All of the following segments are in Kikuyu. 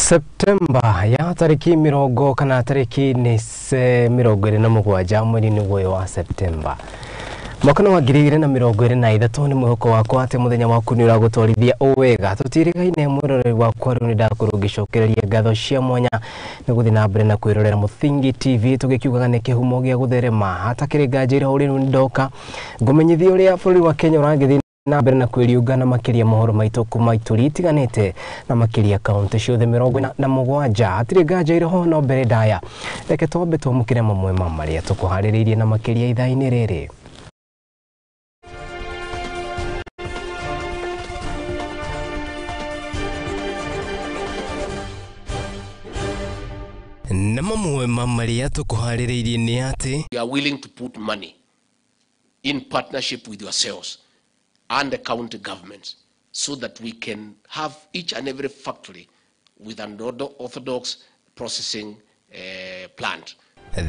Septemba ya tariki mirongo kana tariki ni 27 mweri-inĩ ũyũ wa Septemba mwaka wa 2023 nĩ mwĩhoko wakwa atĩ mũthenya waku nĩ ũragũtwarithia o wega. Tũtirĩgaine mwĩroreri wakwa rĩu nĩ ndakorwo ngĩcokereria ngatho cia mwanya nĩ gũthiĩ na mbere na kwĩrorera Mũthingi TV tũgĩkiugaga nĩ kĩhumo gĩa gũtherema. Hatakĩrĩ nganja ira ũrĩ nĩ ndoka ngũmenyithia ũrĩa bũrũri wa Kenya ũragĩthiĩ na mbere na kwĩriũnga na makĩria mohoro maitũ kuma ituri itiganĩte na makĩria kaunti ciothe 47. Hatirĩ nganja ira no mbere ndaya, reke twambe twamũkĩre mamwe ma marĩa tũkũharĩrĩirie na makĩria ithaa-inĩ rĩrĩ. Na mamwe ma marĩa tũkũharĩrĩirie nĩ atĩ we are willing to put money in partnership with yourselves and the county governments so that we can have each and every factory with an orthodox processing plant.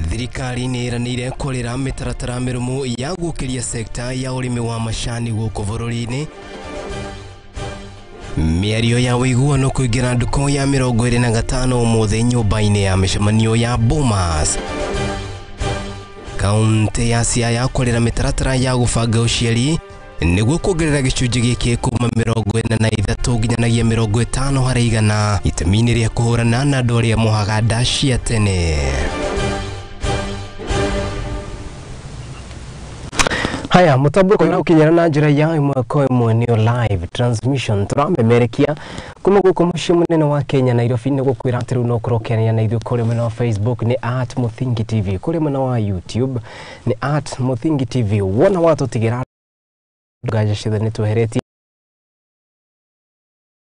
Thirikari nĩ ĩranĩire kũrĩra mĩtaratara mĩrũmu ya gũkĩria sekta ya ũrĩmi wa macani gũkũ bũrũri-inĩ. Mĩario ya ũiguano kũingĩra ndukũ ya 25 ũmũthĩ nyũmba-inĩ ya mĩcemanio ya Bomas. Kaunti ya Siaya kũrĩra mĩtaratara ya gũbanga ũciari nĩguo kuongerera gĩcunjĩ gĩkĩ kuma 43 nginyanagia 50 harĩ igana itemi-inĩ rĩa kũhũrana na andũ arĩa mohaga nda cia tene. Haya, mũtambo ũyũ ũkinyĩra na njĩra ya ĩmwe kwa ĩmwe nĩyo live transmission tũramemerekia kuma gũkũ mũciĩ mũnene wa Kenya Nairobi. Nĩ gũkwĩra atĩ rĩu no ũkorwo ũkĩaranĩria na ithuĩ kũrĩa mwena wa Facebook nĩ @Mũthingi TV, kũrĩa mwena wa YouTube nĩ @Mũthingi TV. Wona watũtigĩra nganja ciothe nĩ tweheretie.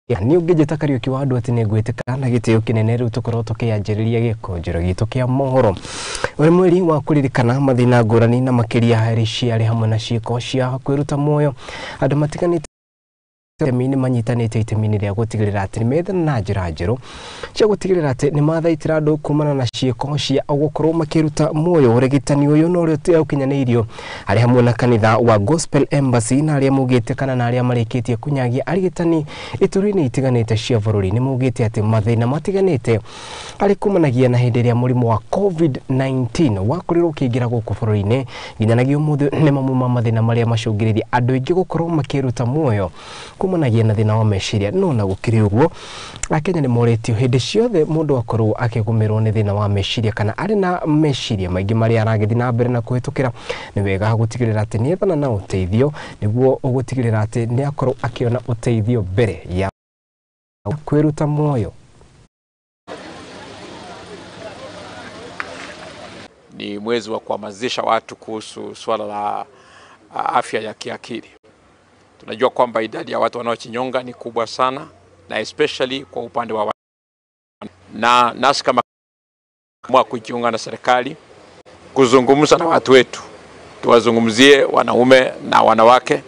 Nĩ ũngĩnjĩta Kariũki wa andũ atĩ nĩ ngwĩtĩka na gĩtĩo kĩnene. Rĩu tũkorwo tũkĩanjĩrĩria gĩkũnjĩro gitũ kĩa mohoro ũrĩ mweri wa kũririkana mathĩna ngũrani na makĩria harĩ ciarĩ hamwe na ciĩko cia kwĩruta muoyo. Andũ matiganĩte itemi-inĩ manyitanĩte itemi-inĩ rĩa gũtigĩrĩra atĩ nĩ methana na njĩra njerũ cia gũtigĩrĩra atĩ nĩ mathaitĩra andũ kumana na ciĩko cia gũkorwo makĩruta muoyo. Ũrigitani ũyũ no ũrĩa ũkinyanĩirio arĩ hamwe na kanitha wa Gospel Embassy na arĩa maugĩte kana na arĩa marĩkĩtie kũnyagia arigitani ituri-inĩ itiganĩte cia bũrũri nĩ maugĩte atĩ mathĩna matiganĩte arĩ kumanagia na hĩndĩ ĩrĩa mũrimũ wa COVID-19 wakorirwo ũkĩingĩra gũkũ bũrũri-inĩ nginyanagia ũmũthĩ nĩ mamwe ma mathĩna marĩa macũngĩrĩirie andũ aingĩ gũkorwo makĩruta muoyo kumanagia na thĩna wa meciria. No na gũkĩrĩ ũguo Akenya nĩ morĩtio hĩndĩ ciothe mũndũ akorwo akĩgũmĩrwo nĩ thĩna wa meciria kana arĩ na meciria maingĩ marĩa aragĩthiĩ na mbere na kũhĩtũkĩra, nĩ wega gũtigĩrĩra atĩ nĩ ethana na ũteithio nĩguo ũgũtigĩrĩra atĩ nĩ akorwo akĩona ũteithio mbere ya kwĩruta muoyo. Ni mwezi wa kuhamasisha watu kuhusu swala la afya ya kiakili. Tunajua kwamba idadi ya watu wanaojinyonga ni kubwa sana, na especially kwa upande wa na nasi kama kujiunga na serikali kuzungumza na watu wetu, tuwazungumzie wanaume na wanawake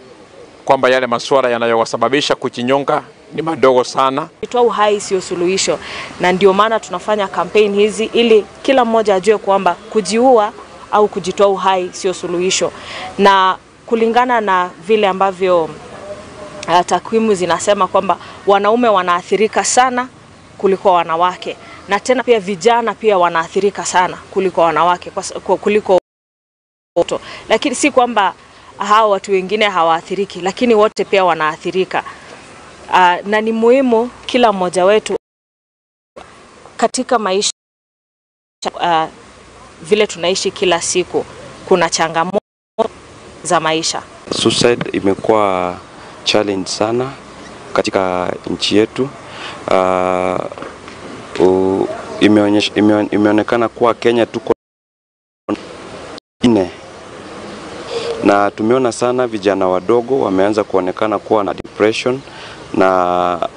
kwamba yale masuala yanayowasababisha kujinyonga ni madogo sana. Kutoa uhai sio suluhisho, na ndio maana tunafanya campaign hizi ili kila mmoja ajue kwamba kujiua au kujitoa uhai sio suluhisho. Na kulingana na vile ambavyo takwimu zinasema kwamba wanaume wanaathirika sana kuliko wanawake, na tena pia vijana pia wanaathirika sana kuliko wanawake, kuliko watoto. Lakini si kwamba hao watu wengine hawaathiriki, lakini wote pia wanaathirika. Na ni muhimu kila mmoja wetu katika maisha, vile tunaishi kila siku kuna changamoto za maisha. Suicide imekuwa challenge sana katika nchi yetu. Imeonekana kuwa Kenya tuko 4, na tumeona sana vijana wadogo wameanza kuonekana kuwa na depression na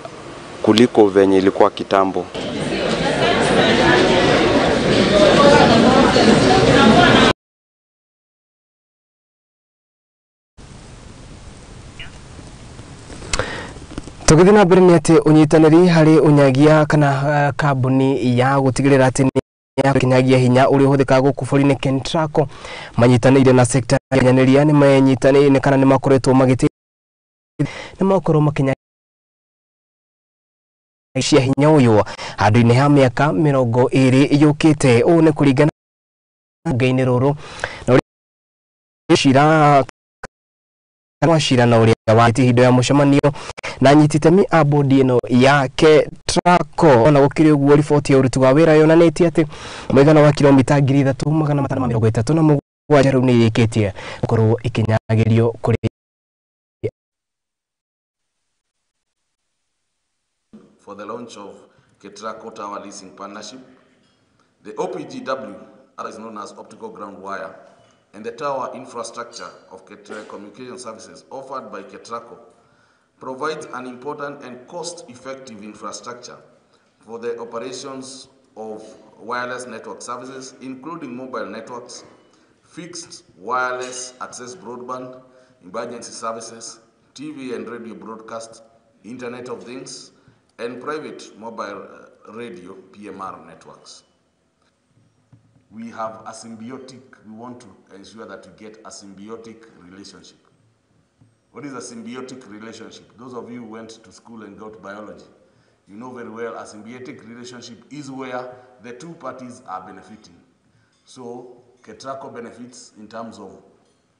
kuliko venye ilikuwa kitambo. Tũgĩthiĩ na mbere nĩ atĩ ũnyitanĩri harĩ ũnyagia kana kambuni ya gũtigĩrĩra atĩ nĩ kinyagia hinya ũrĩa ũhũthĩkaga gũkũ bũrũri-inĩ Kentraco manyitanĩire na sekta ya kinyanĩria nĩ menyitanĩire kana nĩ makoretwo magĩteithia nĩ makorwo makinya Cia hinya ũyũ handũ-inĩ ha mĩaka 20 yũkĩte. Ũũ nĩ kũringana ngai-inĩ rũrũ na cira wa cira na ũrĩa wa ihinda ya mũcemanio na anyiti itemi a bodi ĩno ya KETRACO. Ona gũkĩrĩ ũguo, riboti ya ũruti wa wĩra yonanĩtie atĩ mũigana wa kilomita 3537 rĩu nĩ irĩkĩtie gũkorwo ikinyagĩrio kũrĩ for the launch of KETRACO Tower Leasing Partnership. The OPGW, otherwise known as Optical Ground Wire, and the tower infrastructure of telecommunication services offered by KETRACO provides an important and cost-effective infrastructure for the operations of wireless network services, including mobile networks, fixed wireless access broadband, emergency services, TV and radio broadcast, Internet of Things, and private mobile radio PMR networks. We have a symbiotic, we want to ensure that we get a symbiotic relationship. What is a symbiotic relationship? Those of you who went to school and got biology, you know very well a symbiotic relationship is where the two parties are benefiting. So KETRACO benefits in terms of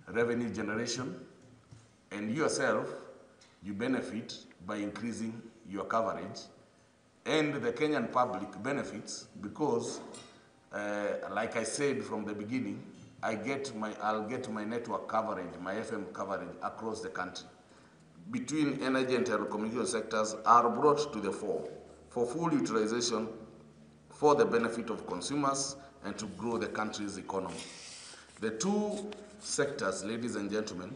revenue generation, and yourself, you benefit by increasing your coverage, and the Kenyan public benefits because, like I said from the beginning, I'll get my network coverage, my FM coverage across the country. Between energy and telecommunication sectors are brought to the fore for full utilization for the benefit of consumers and to grow the country's economy. The two sectors, ladies and gentlemen,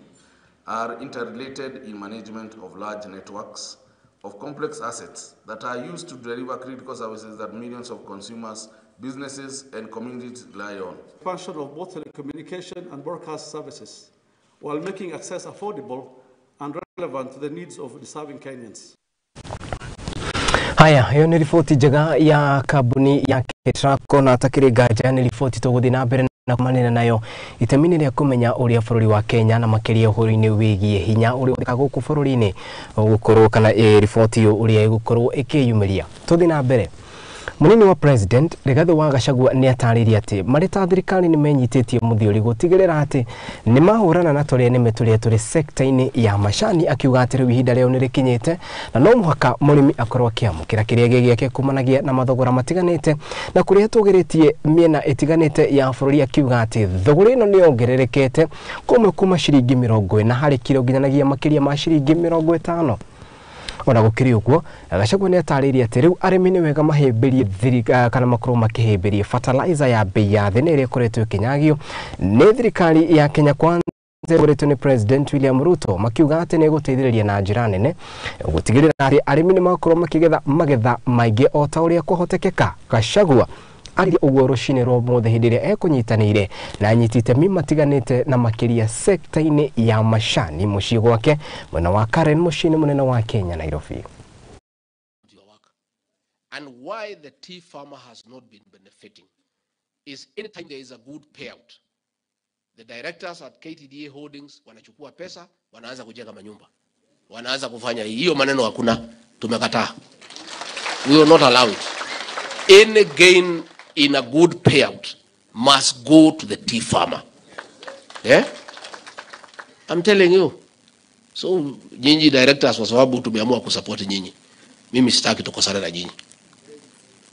are interrelated in management of large networks of complex assets that are used to deliver critical services that millions of consumers, businesses, and communities rely on. Expansion of both telecommunication and broadcast services, while making access affordable and relevant to the needs of deserving Kenyans. Haya, hiyo nĩ riboti njega ya kambuni ya KETRACO, na atakĩrĩ nganja nĩ riboti tũgũthiĩ na mbere na kũmanĩra nayo itemi-inĩ rĩa kũmenya ũrĩa bũrũri wa Kenya na makĩria ũhoro-inĩ wĩgiĩ hinya ũrĩa ũhũthĩkaga gũkũ bũrũri-inĩ ũgũkorwo kana riboti ĩyo ũrĩa ĩgũkorwo ĩkĩyumĩria. Tũthiĩ na mbere. Mũnini wa President Rigathĩ wa Gachagua nĩ atarĩirie atĩ marĩ ta thirikari nĩ menyitĩtie mũthiũri gũtigĩrĩra atĩ nĩ mahũrana na tũrĩa nĩme tũrĩa tũrĩ sekta-inĩ ya macani, akiuga atĩ rĩu ihinda rĩao nĩ rĩkinyĩte na no mũhaka mũrĩmi akorwo akĩamũkĩra kĩrĩa gĩ gĩake kumanagia na mathogora matiganĩte na kũrĩa tũgĩrĩtie mĩena ĩtiganĩte ya bũrũri, akiuga atĩ thogora ĩno nĩ yongererekete kũmwe kuma ciringi 40 harĩ kiro nginyanagia makĩria ma ciringi 50. Ona gũkĩrĩ ũguo, Gachagua nĩ atarĩirie atĩ rĩu arĩmi nĩ wega mahĩmbĩrie kana makorwo makĩhĩmbĩria fertilizer ya bei ya thĩ na ĩrĩa ĩkoretwo ĩkĩnyagio nĩ thirikari ya Kenya Kwanza ĩgoretwo nĩ President William Ruto, makiuga atĩ nĩ ĩgũteithĩrĩria na njĩra nene gũtigĩrĩra atĩ arĩmi nĩ makorwo makĩgetha magetha maingĩ o ta ũrĩa kũhotekeka. Gachagua aririe ũguo rũcinĩ rwa ũmũthĩ hĩndĩ ĩrĩa ekũnyitanĩire na anyiti itemi matiganĩte na makĩria sekta-inĩ ya macani mũciĩ gwake mwena wa Karen, mũciĩ-inĩ mũnene wa Kenya, Nairobi. Your work. And why the tea farmer has not been benefiting is anytime there is a good payout, the directors at KTDA Holdings wanachukua pesa, wanaanza kujenga manyumba, wanaanza kufanya hii. Hiyo maneno hakuna, tumekataa. We will not allow it. Any gain in a good payout must go to the tea farmer. Yeah? I'm telling you. So nyinyi directors, kwa sababu tumeamua kusupport nyinyi, mimi sitaki tukosane na nyinyi,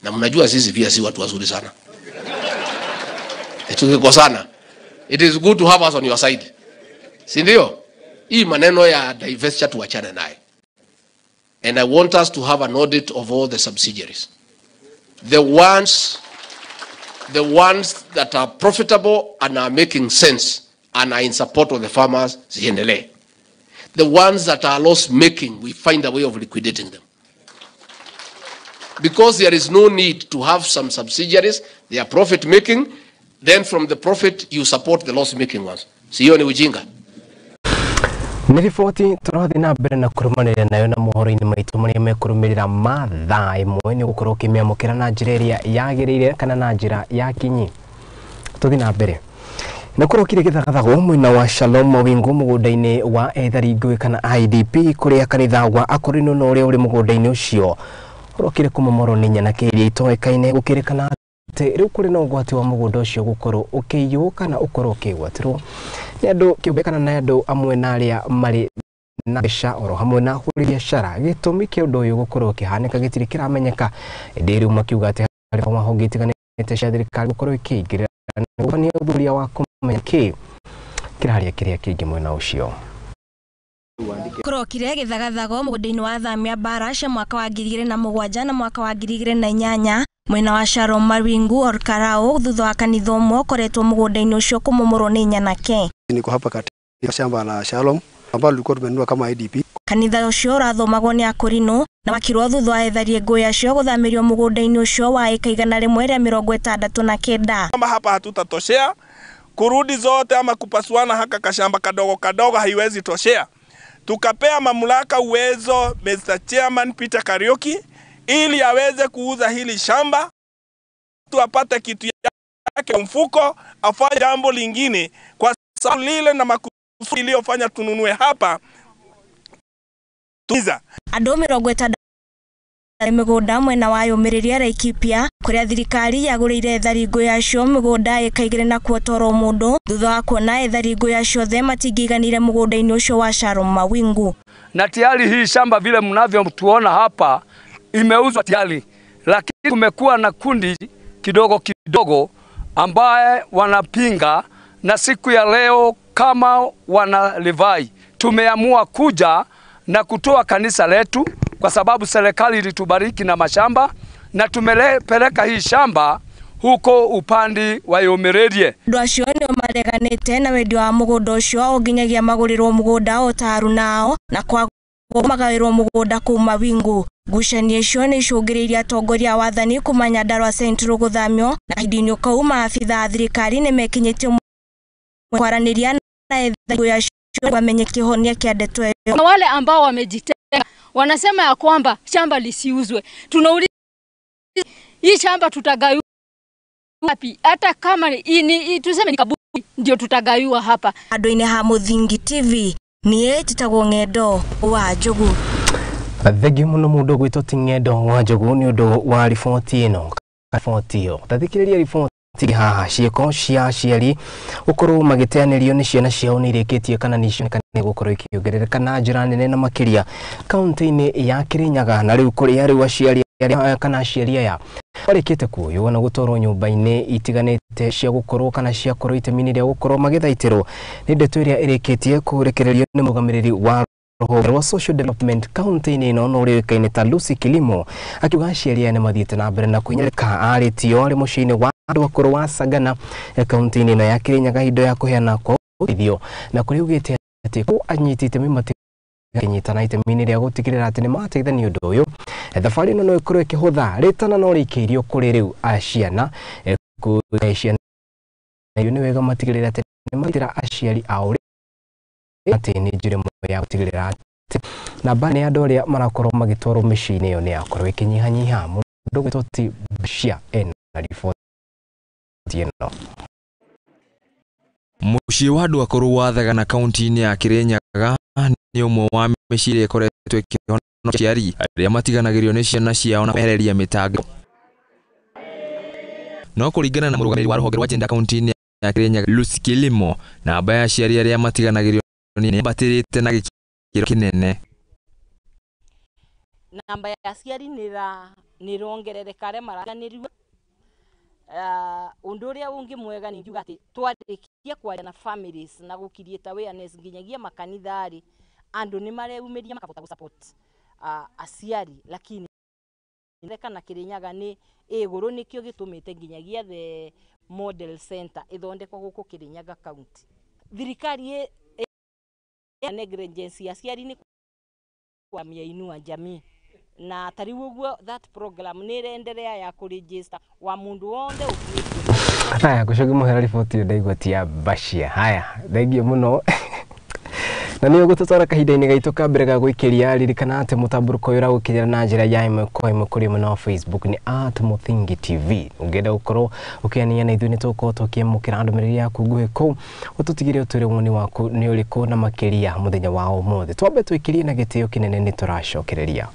na mnajua sisi pia si watu wazuri sana. Tukikosana, it is good to have us on your side, si ndio? Hii maneno ya divestiture tuachane naye, and I want us to have an audit of all the subsidiaries, the ones that are profitable and are making sense and are in support of the farmers ziendelee. The ones that are loss making, we find a way of liquidating them. Because there is no need to have some subsidiaries, they are profit making, then from the profit you support the loss making ones. Si hiyo ni ujinga? Nĩ riboti tũrathiĩ na mbere na kũrũmanĩrĩra nayo na mohoro-inĩ maitũ marĩa mekũrũmĩrĩra mathaa 1 nĩ gũkorwo ũkĩmĩamũkĩra na njĩra ĩrĩa yagĩrĩire kana na njĩra ya kinyi. Tũthiĩ na mbere. Na kũrokire gĩthagathago mwena wa Shalom Mawingu mũgũnda-inĩ wa ethari ngũĩ kana IDP, kũrĩa kanitha wa Akorino na ũrĩa ũrĩ mũgũnda-inĩ ũcio. Ũrokire kũmomorwo nĩ nyanake iria itoĩkaine gũkĩrĩkana atĩ rĩu kũrĩ na ũgwati wa mũgũnda ũcio gũkorwo ũkĩiywo kana ũkorwo ũkĩgwatĩrwo nĩ andũ kĩũmbe kana nĩ andũ amwe na arĩa marĩ na mbeca oro hamwe na ahũri biacara. Gĩtũmi kĩa ũndũ ũyũ gũkorwo ũkĩhanĩka gĩtirĩ kĩramenyeka, ĩndĩ rĩu makiuga atĩ harĩ honge itiganĩte cia thirikari gũkorwo ikĩingĩrĩra na gũtabania ũthuthuria wa kũmenya kĩ kĩraria kĩrĩa kĩngĩ mwena ũcio. Kũrokire gĩthagathago mũgũnda-inĩ wa athamia mbara cia mwaka wa 2007 na mwaka wa 2008 mwena wa Sharon Mawingu Olkalou thutha wa kanitha ũmwe ũkoretwo mũgũnda-inĩ ũcio kũmomorwo nĩ nyanake. Niko hapa katika shamba la Shalom ambalo tulikuwa tumenunua kama IDP. Kanitha ũcio ũrathomagwo nĩ akũrinũ na wakirwo thutha wa ethari ngũĩ acio gũthamĩrio mũgũnda-inĩ ũcio wa ĩka 169. Kama hapa hatutatoshea kurudi zote ama kupasuana haka kashamba kadogo kadogo haiwezi toshea. Tukapea mamlaka uwezo Mr. Chairman Peter Kariuki ili aweze kuuza hili shamba, tu apate kitu yake mfuko, afanye jambo lingine kwa sababu lile na makusudi iliyofanya tununue hapa tuiza. Andũ 60 mĩgũnda mwena wa yũmĩrĩria Laikipia kũrĩa thirikari yagũrĩire ethari ngũĩ acio mĩgũnda ĩka igĩrĩ na kuotoro mũndũ thutha wa kuona ethari ngũĩ acio othe matingĩiganire mũgũnda-inĩ ũcio wa Sharon Mawingu. Na tayari hii shamba vile mnavyotuona hapa imeuzwa tayari, lakini kumekuwa na kundi kidogo kidogo ambaye wanapinga, na siku ya leo kama wana Livai tumeamua kuja na kutoa kanisa letu kwa sababu serikali ilitubariki na mashamba na tumepeleka hii shamba huko upande wa Yomererie. Andũ acio nĩo mareganĩte na wendia wa mũgũnda ũcio o nginyagia magũrĩrwo mũgũnda o ta aruna na kwagwo magaĩrwo mũgũnda kũu Mawingu. Ngucanio icio nĩ icũngĩrĩirie atongoria a wathani kuma Nyandarua Central gũthamio na kahinda-inĩ kau maabitha a thirikari nĩmekinyĩtie kwaranĩria na ethari acio wamenye kĩhonia kĩa ndeto ĩyo. Na wale ambao wamejitenga wanasema ya kwamba shamba lisiuzwe. Tunauliza hii shamba tutagaiwa wapi? Hata kama ni tuseme ni kaburi ndio tutagaiwa hapa. Andũ-inĩ ha Mũthingi TV niĩ njĩtagwo Ng'endo wa Njogu. Thengiũ mũno mũndũ ũgwĩtwo ti Ng'endo wa Njogu nĩ ũndũ wa riboti ĩno. Riboti ĩyo tathikĩrĩria riboti haha. Ciĩko cia aciari gũkorwo magĩteanĩrio nĩ ciana ciao nĩ irĩkĩtie kana nĩ cionekane gũkorwo ikĩongerereka na njĩra nene na makĩria kaunti-inĩ ya Kirinyaga, na rĩu kũrĩa rĩu aciari kana aciari aya marĩkĩte kuoywo na gũtwarwo nyũmba-inĩ itiganĩte cia gũkorwo kana cia korwo itemi-inĩ rĩa gũkorwo magĩthaitĩrwo nĩ ndeto ĩrĩa ĩrĩkĩtie kũrekererio nĩ mũrũgamĩrĩri wa rũhonge rwa Social Development kaunti-inĩ ĩno na ũrĩa ũĩkaine ta Lucy Kilimo, akiuga aciari aya nĩ mathiĩte na mbere na kũhinyĩrĩrĩka. Arĩtio arĩ mũciĩ-inĩ wa andũ akũrũ wa Sagana kaunti-inĩ ĩno ya Kirinyaga indo ya kũheana kwa ũteithio, na kũrĩa augĩte atĩ kũ anyiti itemi matikĩnyitana itemi-inĩ rĩa gũtigĩrĩra atĩ nĩ mateithania ũndũ ũyũ. Thabarĩ ĩno no ĩkorwo ĩkĩhũtha rĩtana no rĩikĩirio kũrĩ rĩu ciana ciana nĩ wega matigĩrĩre atĩ nĩ magitĩra aciari ao atĩ nĩ njĩra ĩmwe ya gũtigĩrĩra atĩ namba nĩ andũ arĩa marakorwo magĩtwarwo mĩciĩ-inĩ ĩyo nĩ yakorwo ĩkĩnyihanyiha. Mũndũ ũgwĩtwo ti Bashia ena riboti ĩno. Mũciĩ wa andũ akũrũ wa Thagana kaunti-inĩ ya Kirinyaga nĩ ũmwe wa mĩciĩ ĩrĩa ĩkoretwo ĩkĩhonokia aciari arĩa matiganagĩrio nĩ ciana ciao na kwehereria mĩtangĩko. No kũringana na mũrũgamĩrĩri wa rũhonge rwa gender kaunti-inĩ ya Kirinyaga Lucy Kilimo, namba ya aciari arĩa matiganagĩrio nĩ yambatĩrĩte na gĩkĩro kĩnene. Namba ya aciari nĩ ĩrongerereka arĩa maratiganĩrio. Ũndũ ũrĩa ũngĩ mwega nĩ ngiuga atĩ twarĩkia kwaria na families na gũ create awareness nginyagia makanitha rĩ, andũ nĩ mareyumĩria makahota gũ support aciari, lakini kana Kirinyaga nĩ ĩgũrũ nĩkĩo gĩtũmĩte nginyagia the model center ĩthondekwo gũkũ Kirinyaga county. Thirikari negligence ya aciari nĩ kwamia Inua Jamii, na ta rĩu ũguo that program nĩ ĩrenderea ya kũregister wa mũndũ wothe ũkuĩte. Haya, gũcokia mũhera riboti ĩyo ndaigua ti ya Bashia. Haya, thengiũ mũno. Na nĩ ũgũtũtwara kahinda-inĩ gaitũ ka mbere ga gũikĩria. Ririkana atĩ mũtambũrũko ũyũ ũragũkinyĩra na njĩra ya ĩmwe kwa ĩmwe kũrĩ mwena wa Facebook nĩ @Mũthingi TV. Ũngĩenda gũkorwo ũkĩania na ithuĩ nĩ tũgũkorwo tũkĩamũkĩra ndũmĩrĩri yaku nguhĩ kũu, ũtũtigĩre ũtwĩre woni waku nĩ ũrĩkũ na makĩria mũthenya wa ũmũthĩ. Twambe twĩkĩrie na gĩtĩo kĩnene nĩ tũracokereria.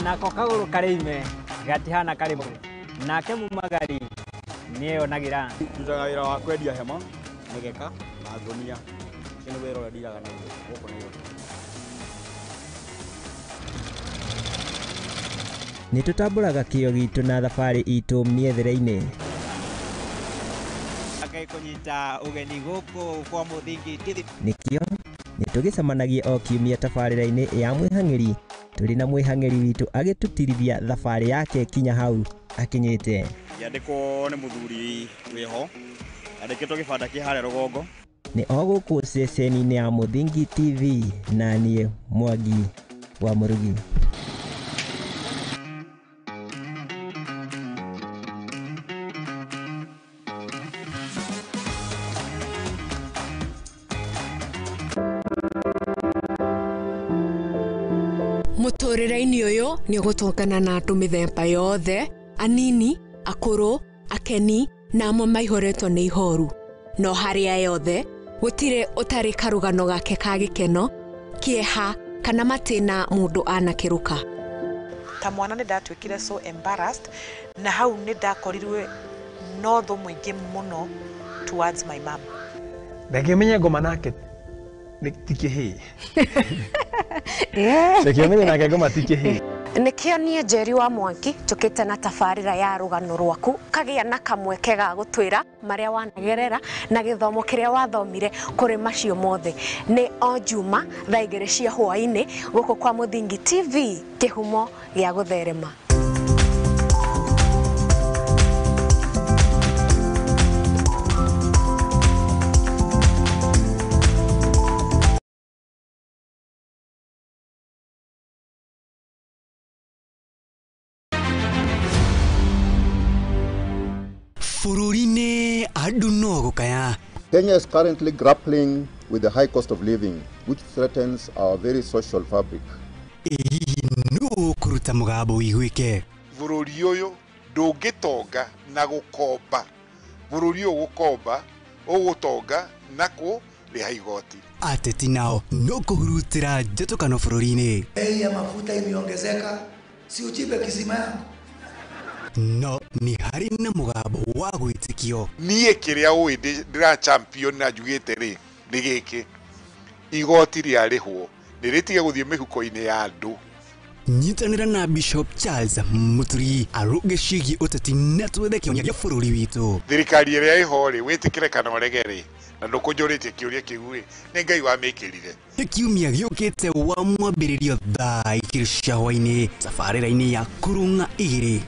Nako kagũrũ karĩ ime gatihana karĩ mũgũrũ. Nake mumagari nĩeyonagĩra. Ndutaga wĩra wa kwendia hema, mĩgeka na ngũnia. Ũcio nĩ wĩra ũrĩa ndiraga naguo gũkũ Nairobi. Nĩ tũtambũraga kĩo gitũ na thabarĩ itũ mĩethere-inĩ. Ngai kũnyita ũgeni gũkũ kwa Mũthingi TV. Nĩkĩo nĩ tũgĩcemanagia o kiumia tabarĩra-inĩ ya mwĩhang'ĩri tũrĩ na mwĩhang'ĩri witũ agĩtũtirithia thabarĩ yake kinya hau akinyĩte. Ngĩandĩkwo nĩ mũthuri wĩho, andĩkĩtwo gĩbanda kĩ harĩa rũgongo. Nĩ o gũkũ ceceni-inĩ ya Mũthingi TV na niĩ Mwangi wa Mũrugi. Mũtũrĩre-inĩ ũyũ nĩ ũgũtũngana na andũ mĩthemba yothe, anini, akũrũ, akeni na amwe maihũrĩtwo nĩ ihoru. No harĩa yothe, gũtirĩ ũtarĩ karũgano gake ka gĩkeno, kĩeha kana matĩna mũndũ anakĩrũka. Ta mwana nĩ ndatuĩkire so embarrassed na hau nĩ ndakorirwe no thũ mũingĩ mũno towards my mom. Reke menye ngoma nake nĩ ti kĩhĩĩ. Reke menye nake ngoma ti kĩhĩĩ. Nĩkĩo niĩ Njeri wa Mwangi njũkĩte na tabarĩra ya rũgano rwaku kagĩa na kamweke ga gũtwĩra marĩa wanagerera na gĩthomo kĩrĩa wathomire kũrĩ macio mothe. Nĩ o Juma thaa 2 cia hwaĩ-inĩ gũkũ kwa Mũthingi TV, kĩhumo gĩa gũtherema. Bũrũri-inĩ andũ no gũkaya. Kenya is currently grappling with the high cost of living, which threatens our very social fabric. Ĩ hihi nũ ũkũruta mũgambo ũiguĩke? Bũrũri ũyũ ndũngĩtonga na gũkomba. Bũrũri ũyũ gũkomba ũgũtonga na kũrĩha igoti. Ateti nao no kũhurutĩra njatũkano bũrũri-inĩ. Bei ya mafuta imeongezeka, si uchimbe kisima yako. No nĩ harĩ na mũgambo wa gwĩtĩkio. Niĩ kĩrĩa ũĩ ndĩra champion na njugĩte rĩ nĩ gĩkĩ, igoti rĩarĩhwo nĩ rĩtige gũthiĩ mĩhuko-inĩ ya andũ. Nyitanĩra na Bishop Charles Muturi arũnge ciĩgiĩ ũteti na twethe kĩhonia gĩa bũrũri witũ. Thirikari ĩrĩa ĩho rĩ, wĩtĩkĩre kana ũrege rĩ, na ndũkũnjũrĩtie kĩũria kĩu rĩ, nĩ Ngai wamĩkĩrire. Nĩ kiumia gĩũkĩte wa mwambĩrĩrio thaa 2 cia hwaĩ-inĩ tabarĩra-inĩ ya Kũrũng'a 2.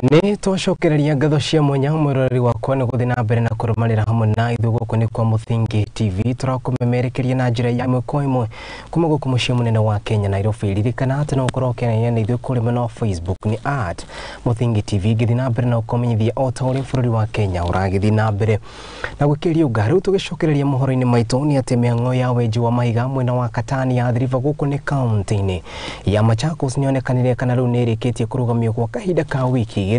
Nĩ twacokereria ngatho cia mwanya mwĩroreri wakwa nĩ gũthiĩ na mbere na kũrũmanĩra hamwe na ithuĩ gũkũ nĩ kwa Mũthingi TV. Tũrakũmemerekeria na njĩra ya ĩmwe kwa ĩmwe kuma gũkũ mũciĩ mũnene wa Kenya Nairobi. Ririkana atĩ no ũkorwo ũkĩaranĩria na ithuĩ kũrĩ mwena wa Facebook nĩ @Mũthingi TV. Ngĩthiĩ na mbere na gũkũmenyithia o ta ũrĩa bũrũri wa Kenya ũragĩthiĩ na mbere na gũkĩriũnga. Rĩu tũgĩcokereria mohoro-inĩ maitũ nĩ atĩ mĩhang'o ya wenji wa mahiga mwena wa Katani ya Athi River gũkũ nĩ kaunti-inĩ ya Machakos nĩyonekanire kana rĩu nĩ ĩrĩkĩtie kũrũgamio gwa kahinda ka wiki 2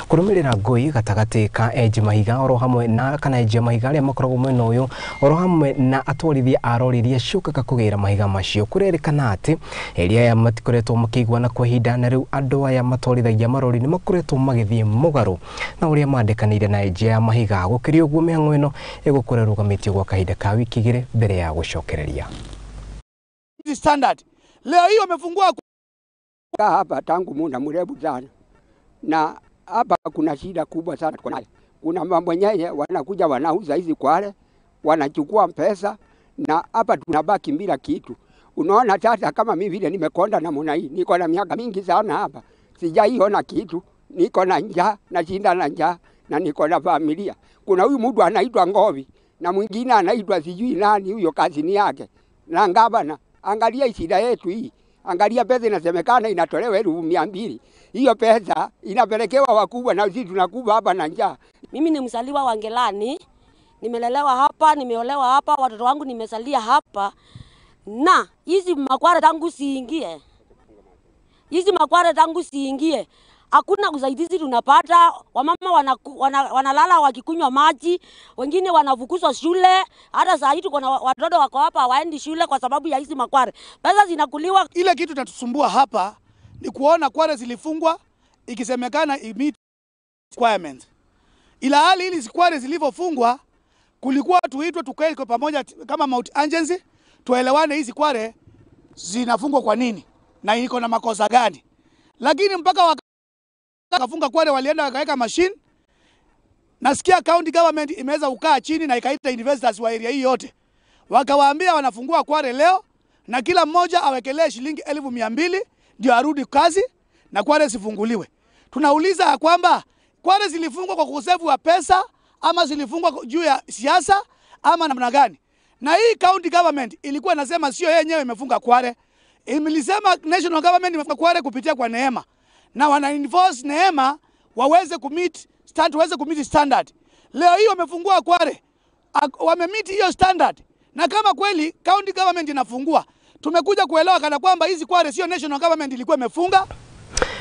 kũrũmĩrĩra ngũi gatagatĩ ka enji mahiga oro hamwe na kana enji mahiga arĩa makoragwo mwena ũyũ oro hamwe na atwarithia a rori iria ciũkaga kũgĩra mahiga macio. Kũrerĩkana atĩ area aya matikoretwo makĩiguana kwa ihinda na rĩu andũ aya matwarithagia marori nĩ makoretwo magĩthiĩ mũgarũ na ũrĩa mandĩkanĩire na enji ya mahiga. Gũkĩrĩ ũguo mĩhang'o ĩno ĩgũkorwo ĩrũgamĩtio gwa kahinda ka wiki 2 mbere ya gũcokereria. Standard leo hiyo wamefungua hapa tangu muda mrefu sana, na hapa kuna shida kubwa sana. Kuna mambo yenyewe wanakuja wanauza hizi kwale, wanachukua pesa na hapa tunabaki bila kitu. Unaona sasa kama mimi vile nimekonda namna hii, niko na miaka mingi sana hapa, sijaiona kitu, niko na njaa, nashinda na njaa, na niko na familia. Kuna huyu mtu anaitwa Ngovi na mwingine anaitwa sijui nani, huyo kazini yake na gavana. Angalia shida yetu hii. Angalia pesa inasemekana inatolewa 200,000. Hiyo pesa inapelekewa wakubwa na sisi tunakuwa hapa na njaa. Mimi ni mzaliwa wa Ngelani. Nimelelewa hapa, nimeolewa hapa, watoto wangu nimesalia hapa. Na hizi makware tangu siingie. Hizi makware tangu siingie. Hakuna usaidizi tunapata. Wamama wanalala wakikunywa maji, wengine wanafukuzwa shule. Hata saa hii tuko na watoto wako hapa hawaendi shule kwa sababu ya hizi makware. Pesa zinakuliwa. Ile kitu tunatusumbua hapa ni kuona kware zilifungwa ikisemekana meet requirement. Ila hali hizi kware zilizofungwa kulikuwa tuitwe tukae kwa pamoja kama Mount Agency tuelewane hizi kware zinafungwa kwa nini na iko na makosa gani. Lakini mpaka wakafunga kware walienda wakaweka machine. Nasikia county government imeweza kukaa chini na ikaita investors wa area hii yote. Wakawaambia wanafungua kware leo na kila mmoja awekelee shilingi 200,000 ndio arudi kazi na kware sifunguliwe. Tunauliza kwamba kware zilifungwa kwa ukosefu wa pesa ama zilifungwa juu ya siasa ama namna gani? Na hii county government ilikuwa inasema sio yeye yenyewe imefunga kware. Imelisema national government imefunga kware kupitia kwa Neema. Na wana enforce Neema waweze kumeet standard, waweze kumeet standard. Leo hii wamefungua kware, wamemeet hiyo standard. Na kama kweli county government inafungua, tumekuja kuelewa kana kwamba hizi kware sio national government ilikuwa imefunga.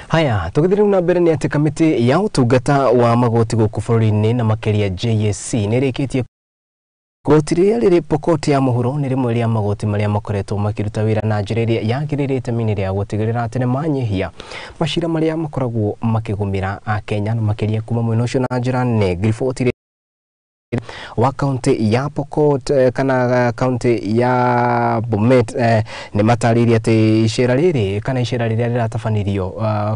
Haya, tugithire na mbere ni ati kamiti ya utungata wa magoti guku bũrũri-inĩ na makiria JSC nĩrĩkĩtie Igoti rĩrĩa rĩrĩ Pokot ya mũhuro nĩ rĩmwe rĩa magoti marĩa makoretwo makĩruta wĩra na njĩra ĩrĩa yagĩrĩire itemi-inĩ rĩa gũtigĩrĩra atĩ nĩmanyihia macira marĩa makoragwo makĩgũmĩra Akenya na makĩria kuma mwena ũcio na njĩra nene. Ngiriboti wa kaunti ya Pokot kana kaunti ya Bomet nĩ matarĩirie atĩ icera rĩrĩ kana icera rĩrĩa rĩratabanirio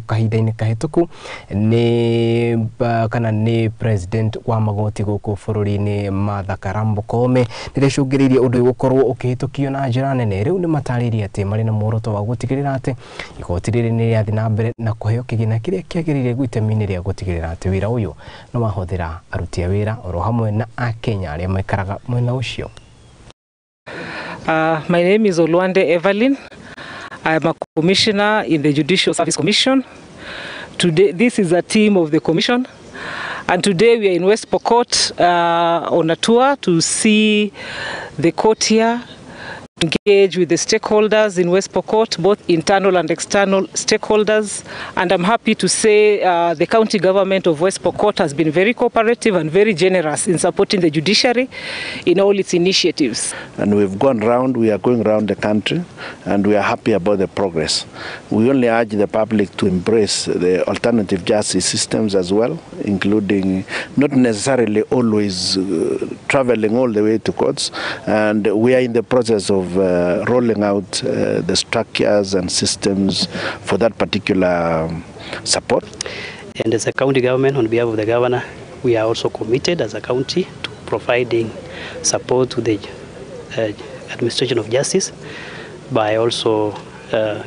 kahinda-inĩ kahĩtũku nĩ kana nĩ president wa magoti gũkũ bũrũri-inĩ Martha Karambo Koome nĩrĩcũngĩrĩirie ũndũ ũyũ gũkorwo ũkĩhĩtũkio na njĩra nene. Rĩu nĩ matarĩirie atĩ marĩ na muoroto wa gũtigĩrĩra atĩ igoti rĩrĩ nĩ rĩrathiĩ na mbere na kũheo kĩgĩna kĩrĩa kĩagĩrĩire itemi-inĩ rĩa gũtigĩrĩra atĩ wĩra ũyũ nĩ wahũthĩra aruti a wĩra oro hamwe na Akenya arĩa maikaraga mwena ũcio. My name is Olwande Evelyn. I am a commissioner in the Judicial Service Commission. Today, this is a team of the commission, and today we are in West Pokot on a tour to see the court here, engage with the stakeholders in West Pokot, both internal and external stakeholders. And I'm happy to say the county government of West Pokot has been very cooperative and very generous in supporting the judiciary in all its initiatives. And we've gone round, we are going round the country, and we are happy about the progress. We only urge the public to embrace the alternative justice systems as well, including not necessarily always traveling all the way to courts. And we are in the process of rolling out the structures and systems for that particular support. And as a county government, on behalf of the governor, we are also committed as a county to providing support to the administration of justice by also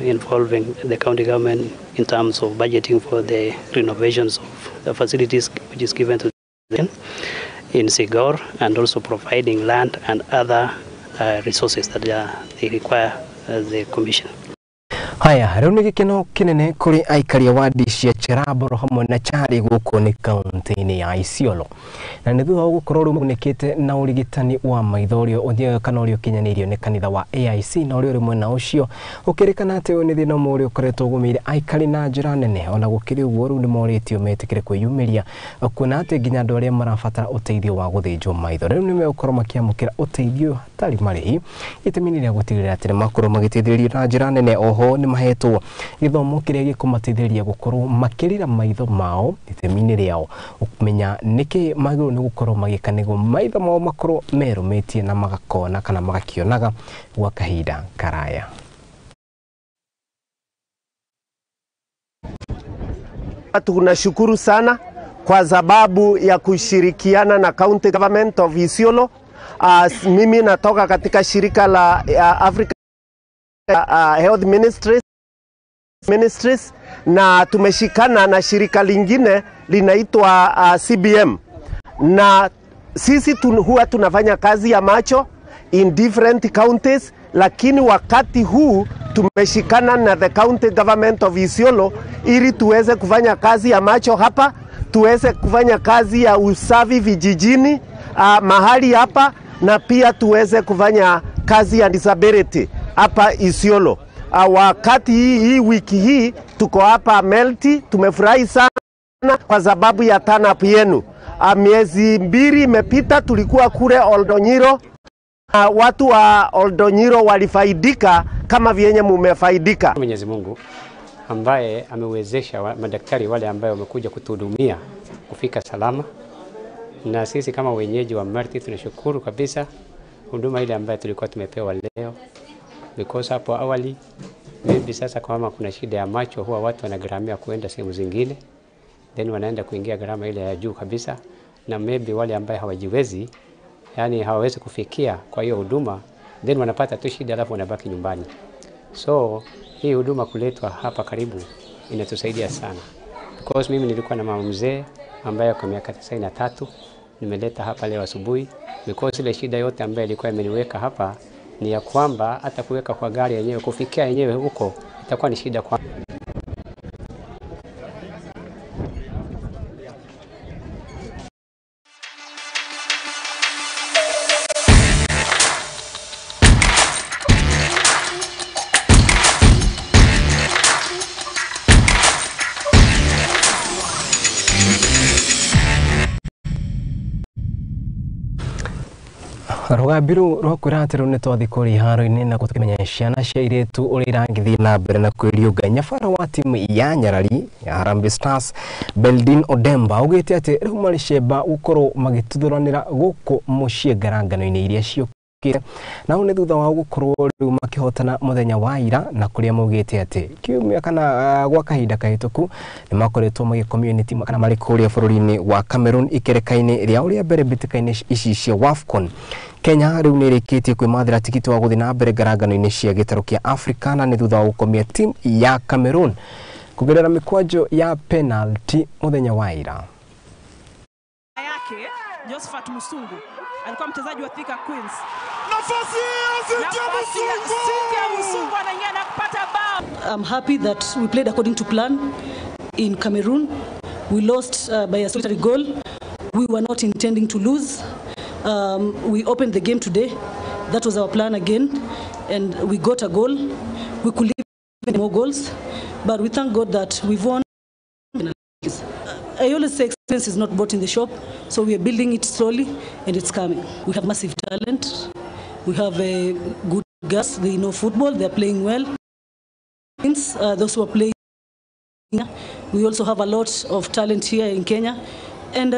involving the county government in terms of budgeting for the renovations of the facilities which is given to them in Sigor, and also providing land and other resources that they require the commission. Haya, rĩu nĩ gĩkeno kĩnene kũrĩ aikari a wadi cia Cheraboro hamwe na Chari gũkũ nĩ kaunti-inĩ ya Isiolo, na nĩ thutha wa gũkorwo rĩu magunĩkĩte na ũrigitani wa maitho ũrĩa ũthiaga kana ũrĩa ũkinyanĩirio nĩ kanitha wa AIC, na ũrĩa ũrĩ mwena ũcio ũkĩrĩkana atĩ ũyũ nĩ thĩna ũmwe ũrĩa ũkoretwo ũgũmĩire aikari na njĩra nene. Ona gũkĩrĩ ũguo, rĩu nĩ morĩtio metĩkĩre kwĩyumĩria kuona atĩ nginya andũ arĩa marabatara ũteithio wa gũthĩnjwo maitho rĩu nĩ megũkorwo makĩamũkĩra ũteithio hatarĩ marĩhi, itemi-inĩ rĩa gũtigĩrĩra atĩ nĩ makorwo magĩteithĩrĩrio na njĩra nene. Oho nĩ mahetwo gĩthomo kĩrĩa gĩkũmateithĩrĩria gũkorwo makĩrira maitho mao itemi-inĩ rĩao kũmenya nĩkĩ magĩrĩirwo nĩ gũkorwo magĩka nĩguo maitho mao makorwo merũmĩtie na magakona kana magakĩonaga gwa kahinda karaya. Tunashukuru sana kwa sababu ya kushirikiana na County Government of Isiolo. Mimi natoka katika shirika la Africa Health Ministries. Ministries na tumeshikana na shirika lingine linaitwa CBM, na sisi huwa tunafanya kazi ya macho in different counties, lakini wakati huu tumeshikana na the county government of Isiolo ili tuweze kufanya kazi ya macho hapa, tuweze kufanya kazi ya usafi vijijini mahali hapa, na pia tuweze kufanya kazi ya disability hapa Isiolo. Wakati hii wiki hii tuko hapa Melti, tumefurahi sana kwa sababu ya turn up yenu. Miezi 2 imepita tulikuwa kule Oldonyiro. Watu wa Oldonyiro walifaidika kama vyenye mumefaidika. Mwenyezi Mungu ambaye amewezesha madaktari wale ambaye wamekuja kutuhudumia kufika salama, na sisi kama wenyeji wa Merti tunashukuru kabisa huduma ile ambayo tulikuwa tumepewa leo, because hapo awali maybe sasa kama kuna shida ya macho huwa watu wanagharamia kuenda sehemu zingine, then wanaenda kuingia gharama ile ya juu kabisa, na maybe wale ambaye hawajiwezi, yani hawawezi kufikia kwa hiyo huduma, then wanapata tu shida alafu wanabaki nyumbani. So hii huduma kuletwa hapa karibu inatusaidia sana, because mimi nilikuwa na mama mzee ambaye kwa miaka 93 nimeleta hapa leo asubuhi, because ile shida yote ambayo ilikuwa imeniweka hapa ni ya kwamba hata kuweka kwa gari yenyewe kufikia yenyewe huko itakuwa ni shida kwa. Rũgambi rũu rwa kwĩra atĩ rĩu nĩ twathiĩ kũrĩa iharo-inĩ na tũkĩmenya ciana cia airĩtu ũrĩa iragĩthiĩ na mbere na kwĩriũnga. Nyabara wa timu ya Nyarari ya Harambee Stars Beldin Odemba augĩte atĩ rĩu marĩ cemba gũkorwo magĩtuthũranĩra gũkũ mũciĩ ngarangano-inĩ iria ciũkĩte, na ũũ nĩ thutha wa gũkorwo rĩu makĩhotana mũthenya wa ira, na kũrĩa maugĩte atĩ kiumia kana gwa kahinda kahĩtũku nĩ makoretwo magĩkomio nĩ timu kana marĩ kũrĩa bũrũri-inĩ wa Cameroon ikereka-inĩ rĩa ũrĩa mbere mbĩtĩka-inĩ ici cia WAFCON. Kenya rĩu nĩ ĩrĩkĩtie kwĩmathĩra tigiti wa gũthiĩ na mbere ngarangano-inĩ cia gĩtarũ kĩa Afrika, na nĩ thutha wa gũkomia timu ya Cameroon kũgerera mĩkwanjo ya penalty mũthenya wa ira. Yake Josephat Musungu alikuwa mchezaji wa Thika Queens. Nafasi ya Musungu anaingia na kupata bao. I'm happy that we played according to plan in Cameroon. We lost by a solitary goal. We were not intending to lose. We opened the game today. That was our plan again, and we got a goal. We could leave more goals, but we thank God that we've won. I always say experience is not bought in the shop, so we are building it slowly, and it's coming. We have massive talent. We have a good guys. They know football. They are playing well. Those who are playing, we also have a lot of talent here in Kenya, and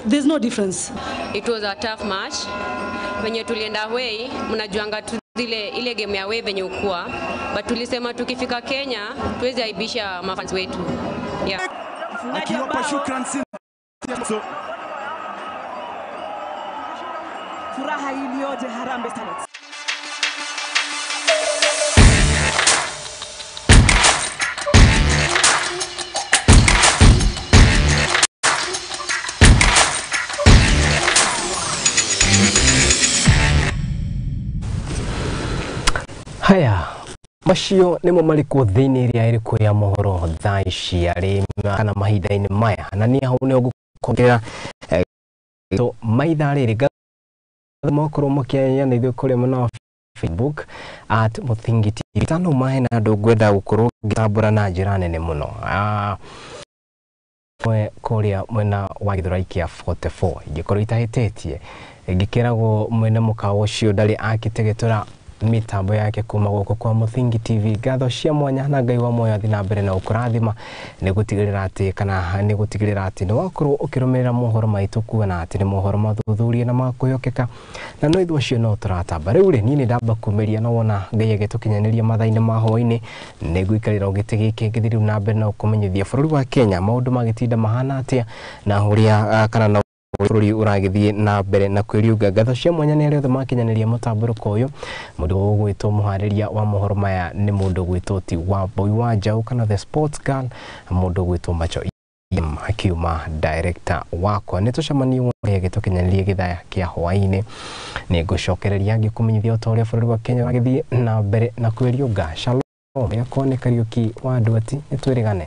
there's no difference. It was a tough match. Venye tulienda away, mnajuanga tu ile game ya away venye ukua, but tulisema tukifika Kenya tuweze aibisha mafans wetu. Yeah. Akiwapa shukran Cynthia. Furaha iliyoje Harambee Stars. Haya, macio nĩmo marĩkũ thĩinĩ ĩrĩa ĩrĩkũ ya mohoro thaa ici arĩ kana mahinda-inĩ maya, na niĩ hau nĩho ngũkuongerera maitha rĩrĩ makorwo makĩaria na ithuĩ kũrĩa mwena wa Facebook at Muthingi TV. Tano mahe na andũ ngwenda gũkorwo ngĩtambũra na njĩra nene mũno kũrĩa mwena wa Gĩthũrai kĩa 44 ingĩkorwo itahĩtĩtie ngĩkĩragwo mwene mũkawa ũcio ndarĩ akĩtegetũra mitambo yake kuma guku kwa Muthingi TV. Ngatho cia mwanya na Ngai wa muoyo athi na mbere na gũkũrathima nĩ gũtigĩrĩra atĩ kana nĩ gũtigĩrĩra atĩ nĩ wakorwo ũkĩrũmĩrĩra mohoro maitũ kuona atĩ nĩ mohoro mathuthurie na makwĩhokeka, na no ithuĩ acio no tũratamba. Rĩu rĩ niĩ nĩ ndamba kumĩria na wona Ngai agĩtũkinyanĩria mathaa-inĩ ma hwaĩ-inĩ nĩ ngũikarĩra gĩtĩ gĩkĩ ngĩthiĩ rĩu na mbere na gũkũmenyithia bũrũri wa Kenya maũndũ magĩtinda mahana atĩa na ũrĩa kana na Bũrũri ũragĩthiĩ na mbere na kwĩriũnga. Ngatho cia mwanya nĩ arĩa othe makinyanĩria mũtambũrũko ũyũ. Mũndũ ũgwĩtwo mũharĩria wa mohoro maya nĩ mũndũ ũgwĩtwo ti wa Boy wa Njaũ kana the sports girl, mũndũ ũgwĩtwo Macho akiuma director wakwa. Nĩ tũcemanie wothe gĩtũkinyanĩrie gĩthaa kĩa hwaĩ-inĩ, nĩ ngũcokereria ngĩkũmenyithia o ta ũrĩa bũrũri wa Kenya ũragĩthiĩ na mbere na kwĩriũnga. Shalom, yakwa nĩ Kariũki wa Ndwati, nĩ twĩrĩgane.